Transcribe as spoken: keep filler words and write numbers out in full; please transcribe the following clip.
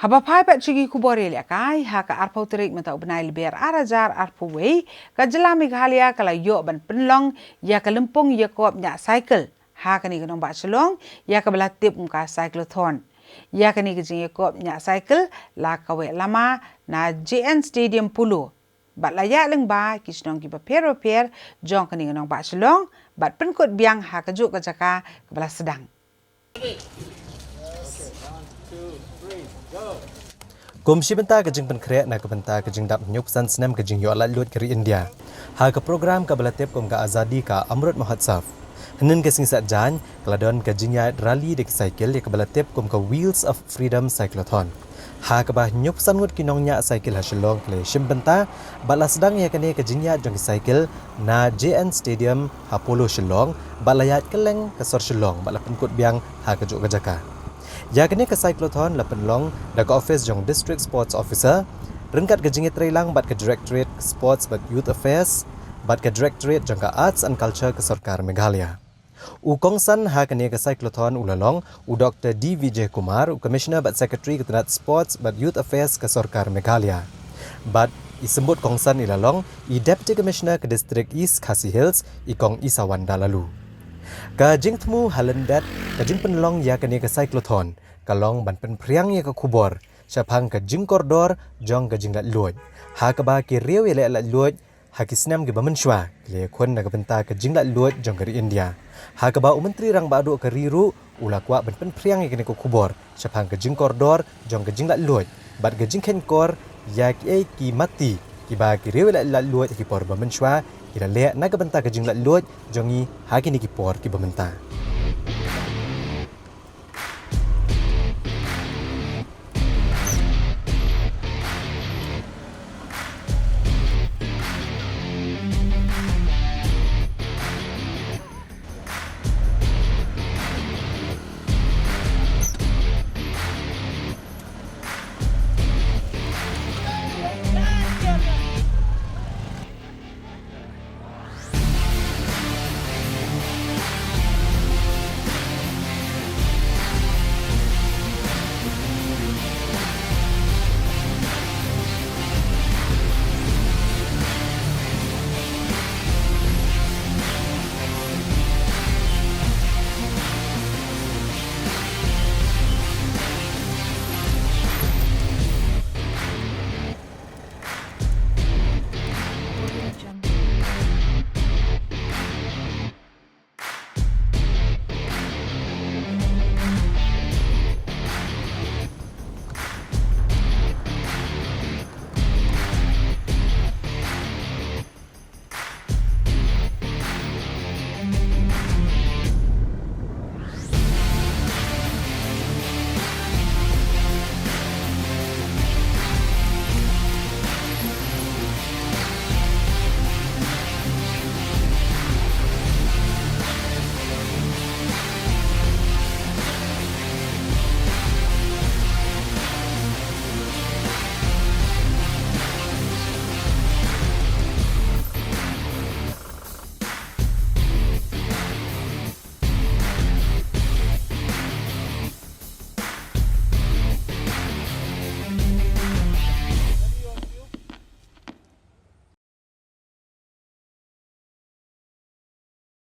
Haba phai pat sha ki khubor ïalehkai, ha ka arphew tarik mynta u bnai Lber ar hajar arphew wei, ka jylla Meghalaya ka la ïoh ban pynlong ïa ka lympung ïakop ñiah cycle ha kane ka nongbah Shillong, ïa kaba la tip kum ka cyclothon. Ïa kane ka jingïakop ñiah cycle la kaweh lama na J N Stadium Polo. Bad la ïaid lyngba ki shnong kiba pher bapher jong kane ka nongbah Shillong, bad pynkut biang ha kajuh ka jaka kaba la sdang. Kum shi bynta ka jingpynkhreh na ka bynta ka jingdap hynñiewphew san snem ka jingïoh laitluid ka ri India, ha ka program kaba la tip kum ka Azadi Ka Amrut Mahotsav, hynnin ka sngi Saitjaiñ ka la don ka jingïaid rally da ki cycle ïa kaba la tip kum ka Wheels of Freedom Cyclothon, ha kaba hynñiewphew san ngut ki nongñiah cycle ha Shillong ki la shim bynta, bad la sdang ïa kane ka jingïaid jong ki cycle na J N Stadium ha Polo Shillong, bad la ïaid kylleng ka sor Shillong bad la pynkut biang ha kajuh ka jaka. Ïa kane ka cyclothon la pynlong da ka ophis jong District Sports Officer ryngkat ka jingïatreilang bad ka Directorate Sports bad Youth Affairs bad ka Directorate jong ka Arts and Culture ka Sorkar Meghalaya. U kongsan ha kane ka cyclothon u la long u Doktor D Vijay Kumar, u Commissioner bad Secretary ka tnat Sports bad Youth Affairs ka Sorkar Meghalaya. Bad i symbud kongsan i la long i Deputy Commissioner ka District East Khasi Hills, i Kong Isawan Dalalu. Ka jingthmu ha lyndet ka jingpynlong ïa kane ka cyclothon ka long ban pynphriang ïa ka khubor shaphang ka jingkordor jong ka jinglaitluid, ha kaba ki riew ïaleh laitluid ha ki snem kiba mynshuwa ki la ïakhun na ka bynta ka jinglaitluid jong ka ri India, ha kaba u Myntri Rangbah Duh ka ri ruh u la kwah ban pynphriang ïa kane ka khubor shaphang ka jingkordor jong ka jinglaitluid bad ka jingkheiñkor ïa kiei ki mati kiba ki riew ïaleh laitluid ha ki por ba mynshuwa ki la leh na ka bynta ka jinglaitluid jong ngi ha kine ki por kiba mynta.